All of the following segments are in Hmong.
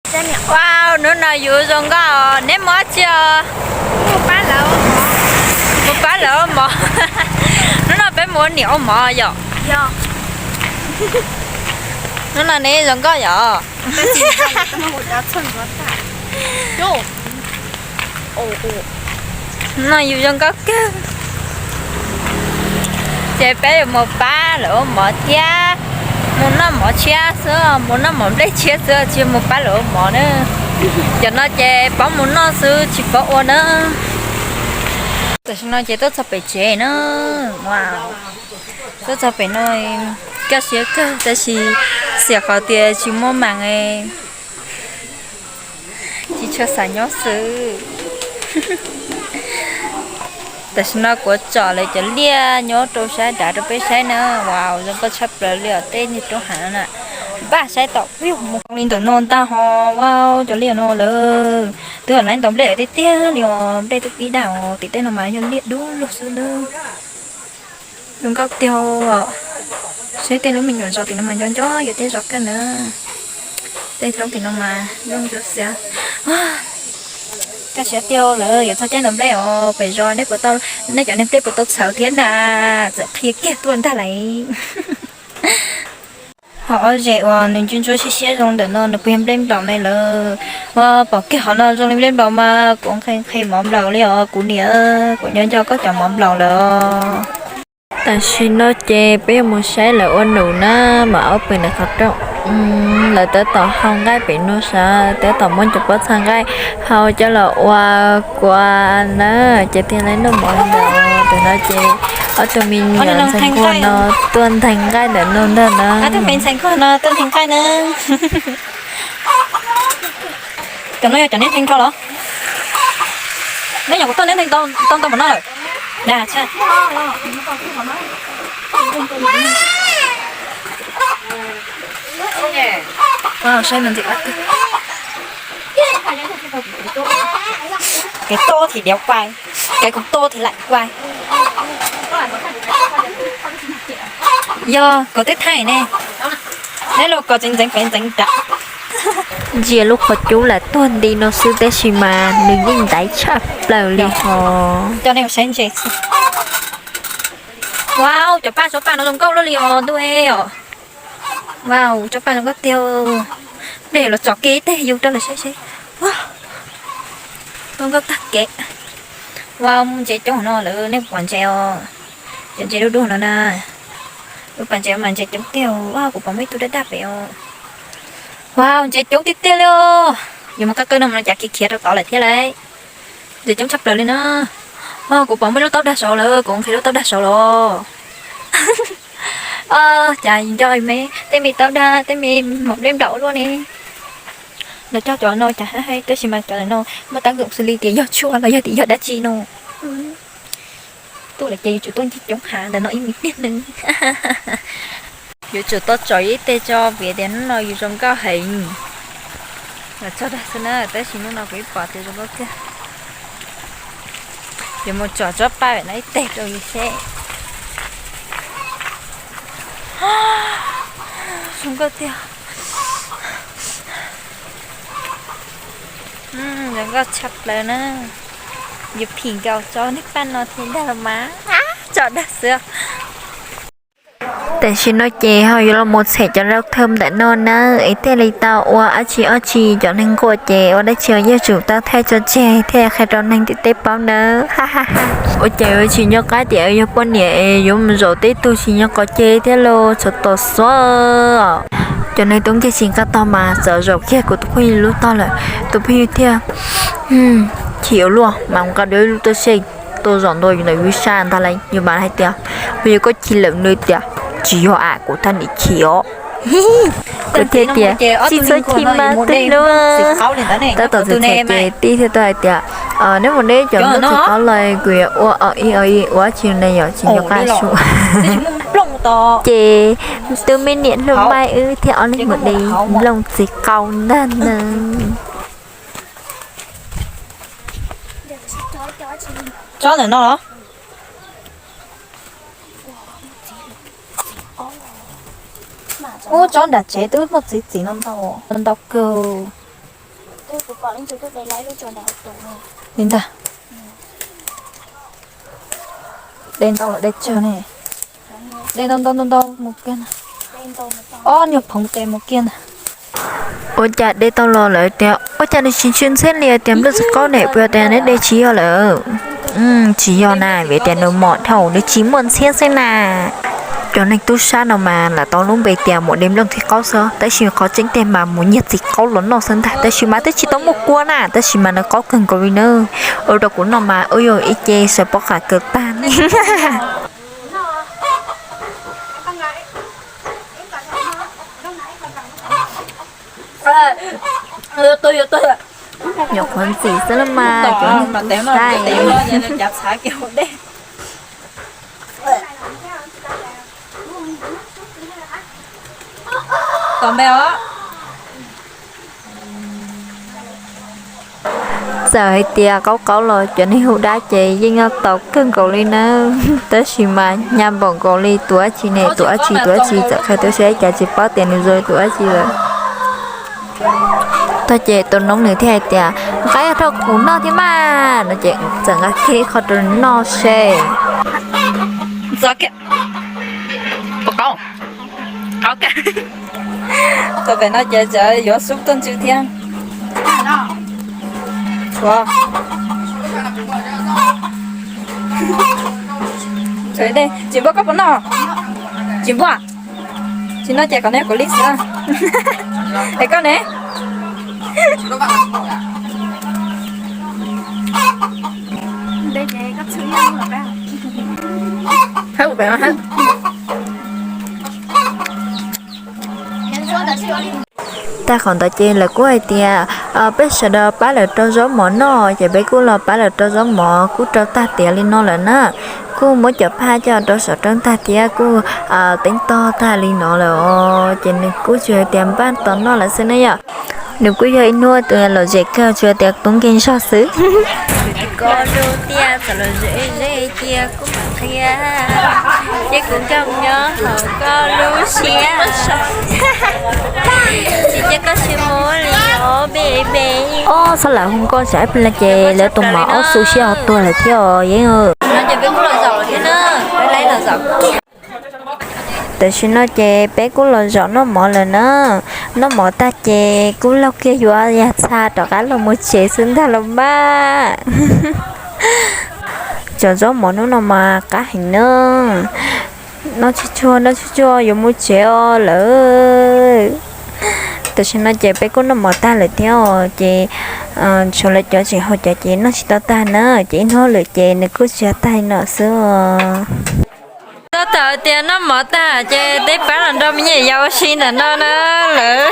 Wow, hnub no yus zoo nkauj, neb mus dab tsi os? Mus pab lawv ua mov. Hnub no peb mus ua niam ua mov yom? Hnub no neb zoo nkauj yom? Hnub no yus zoo nkauj kawg. Ces peb yuav mus pab lawv ua mov thiab, mus noj mov tshiab xwb, mus noj mov nplej tshiab xwb, tsis mus pab lawv ua mov na. Cov no ces paub mus noj xwb tsis paub ua na. Tam sim no ces tuaj txog pem tsev na. Wow, tuaj txog pem no kaj siab kawg tab sis xiam qhov tias tsis muaj mas, tsis tshua xav nyob xwb. Tam sim no kuv tsom lawv cov liaj nyob rau sab nrad rau peb saib na. Wow, zoo nkauj tshaj plaws li os, tej niag roob hav no na. Npaj saib tom mus li ntawm no ntag ho. Wow, cov liaj no lawm twb laiv ntaus nplej tiag tiag li os, nplej twb pib daj os. Tim tej no mas yog liaj dub lug xwb na. Zoo nkauj tiag. Saib tej lub me nyuam zos tim no mas nco nco yus tej zos kawg na. Tej roob tim no mas zoo ncuav xiav. Kaj siab tiag, lawv yuav txog caij ntaus nplej os. Pem zos nej puas tau, nej cov niag nplej puas tau txhawv thiab na? Txawm qhia kiag tuaj ntag lauj. Ho ob ze uas nws ntsuab ntsuab siab siab zoo ntawm no nws puas yog nplej nplaum ne lawm? Ua pom kiag qhov no zoo li nplej nplaum mas kuv nqhis nqhis mov nplaum li os kuv niam, kuv nyob nco koj cov mov nplaum lawm os. Tam sim no ces peb yuav mus saib lawv ua num na, mas ob pem ntawm qhov rooj. Lawv tab tom hau nqaij pem no sav, tab tom muab cov pob txha nqaij hau coj los ua kua na, ces thiaj li noj mov li ntawd. Tam no ces ob tug me nyuam ntxhais nquag no tuaj ntxhais nqaij ntawm no ntag na. Cov no yog cov neb ntxhais nquag los? Neb nyuam qhuav tuaj neb ntxhais tau ntau npaum no lawm. Saib no ntxim qab kawg. Kev tuaj thì đéo quay, cái cũng tuaj thì lại quay. Yog kom twb thaij ne, neb los kom txeev txeev peev txeev nram. Ntsia lub qhov cub lam tuag nti no xwb tab sis mas nws yeej ntaiv tshaj plaws li hos. Cov nej saib ntses. Wow, cov paj, cov paj no zoo nkauj luaj li os ntuj os. Wow, cov paj zoo nkauj tiag. Dej los tsom kiag ib teg yus rau lawv saib seb. Wow, zoo nkauj tag kev. Wow, ntses coob no lawm, nej pom ntses os. Cov ntses dub dub no na. Lub pas ntses mas ntses coob tiag. Wow, kuv pom muaj ib tug daj daj pem os. Wow, ntses coob tiag tiag li os. Yuav mus qab kawg no mas cas khiav khiav rau tod lawm thiab lauj. Ntses coob tshaj plaws li na. Kuv pom muaj lub taub dag saud lawm, kuv nqhis lub taub dag saud los. Cas nco me tej me taub dag, tej me mom nplej nplaum luaj ne. Lawv cog cov no cas tab sis mas cov no muaj tab zoom xws li tias yog tshuaj los yog tias yog dab tsi no. Tuaj lawm ces yuav tsum tuaj ncig coob hav ntawm no ib me niag neeg. Yuav tsum tau tsom ib teg tso vim tias hnub no yus zoo nkauj heev. Los txog dag xwb na, tab sis hnub no kuv ib pom tias zoo nkauj tiag. Yuav mus tsom tsob paj no ib teg rau yus seb. Zoo nkauj tiag. Zoo nkauj tshaj plaws na. Yus phim nkaus tsob niag paj no thiab ntag los mas. Tsom dag xwb. Tam sim no ces ho yuav los mus txhem cov rau thơm ntawm no na, es thiaj li tau ua dab tsi ob tsi. Cov neeg nquag ces ua dab tsi yeej tsum tau thaij tso tseg thiaj qhia rau neeg tim teb paub nawb. Ua cas yuav tsis nco qab tias yog poj niam es yuav mus zaum teb tug tsis nco qab ceg thiab los txhov tom xuav. Cov neeg tub nkeeg tsis nqa tog mas txawm zaum kiag kuv tus phooj ywg lub tog lawm, tus phooj ywg thiaj chim ua luaj mas nqa dua ib lub toj sej tuaj zaum ntua yus ntawm yus sab ntag lauj. Yus mas hais tias, yog koj chim lawm, nws tias, tsis yog am, kuv thaj niam chim os. Kuv thiaj tias, tsis txhob chim mas twg luaj. Tab tom txhais txhais ces tij thiaj tuaj hais tias, neb mus neb cov ntuj txiv qaub los kuv yuav ua ib ua ib ua tsis ne yom, tsis nco qab su. Ces tus me niam hlub Mai wb thiaj ob leeg mus de nplooj txiv qaub ntag na. Tsob ntawm no los? Ub, tsob nram tsev twb muaj txiv txiv no ntau, ntau kawg. Li ntag. De ntau los de tsawg ne. De ntau ntau ntau ntau mus kiag na. Ob nyuag phoov tes mus kiag na. Ua cas de tau los lawm tias ua cas nws tsis ntxhia ntxhiab li tias nplooj txiv qaub ne, puas yog tias neb de tsis yog lawm? Tsis yog na, vim tias nws mom dhau nws tsis muaj ntxhiab xwb na. Cov neeg tub sab no mas lam tau lub npe tias mus de nplooj txiv qaub xwb, tab sis qhov tseeb tiag mas mus nyiag txiv qaub los noj xwb ntag, tab sis mas twb tsis tau muaj kua na, tab sis mas nws qaub kawg nkaus li na. Ua rau kuv noj mas ua yog ib ce sawv pob qa kawg tag. Nyuam qhuav ntxim xwb los mas cov neeg tub sab. Txawm hais tias qaub qaub los cov neeg hu dab ces yeej noj tau kawg nkaus li na. Tab sis mas hnyav npaum nkaus li tus dab tsi ne, tus dab tsi tus dab tsi txawm qhia tuaj seb cas tsis paub tias nws zoo li tus dab tsi lawm. Tag ces tus noob nws thiaj hais tias nqa rau kuv noj thiab mas no ces txawm nqa kiag ib qho rau nws noj seb. Txog kiag, puas qaub? Qaub kawg. Tau pem no ces tseem yuav xub tuaj ntswg thiab. Tshuav, tsis npua koj puas noj? Tsis npua. Tsis noj ces kom neb kuv li xwb. Es koj ne? Tag qhov ntawd ces lawv kuj hais tias peb sawv daws pab lawv rau zaub mov noj, ces peb kuj los pab lawv rau zaub mov kuj rau tag tiav li no lawm na. Kuj muab cov phaj coj rau saum rooj tag thiab kuj teeb tog tag li no lawm os, ces nws kuj tsuas tias npaj tos noj lawm xwb na yom. Nws kuj yog ib hnub tus lom zem kawg, tsuas tias tub nkeeg zog xwb. Koj lub tiaj txawm los zem zem cia kuv mam qhia, ces kuv nkag nyob hauv koj lub siab. Tsis cia koj tsis mus li os baby. Ob, txhob lam hu nkauj tsam ib pliag ces lawv tus mas ob xu siab ho tuag lawm thiab os yeeb. Tam sim no ces peb kuj los zaum noj mov lawm na. Noj mov tag ces kuj laug kiag yuav yas txha rov qab los mus tsev xwb ntag los mas. Cov zaub mov hnub no mas qab heev na. Noj tsuag tsuag noj tsuag tsuag yuav mus tsev os lawm. Tam sim no ces peb kuj noj mov tag lawm thiab os, ces tshuav lawv cov tseem haus cov ces noj tsis tau tag na, ces ib hnub lawm ces nws kuj tsis tag li no xwb os. Txog thaum tias noj mov tag ces peb pab los nrog me nyuam yaus ua si ntawm no na lawm.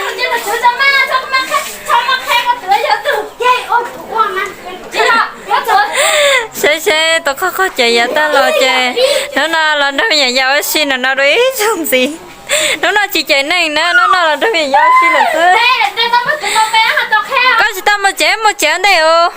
Saib seb tus qhov qhov ces yav tag los ces hnub no los nrog me nyuam yaus ua si ntawm no dua ib zaug ntxiv. Hnub no tsis cem neeg na, hnub no los nrog me nyuam yaus ua si lawm xwb. Koj tsis tau mus tsev, mus tsev ntej os.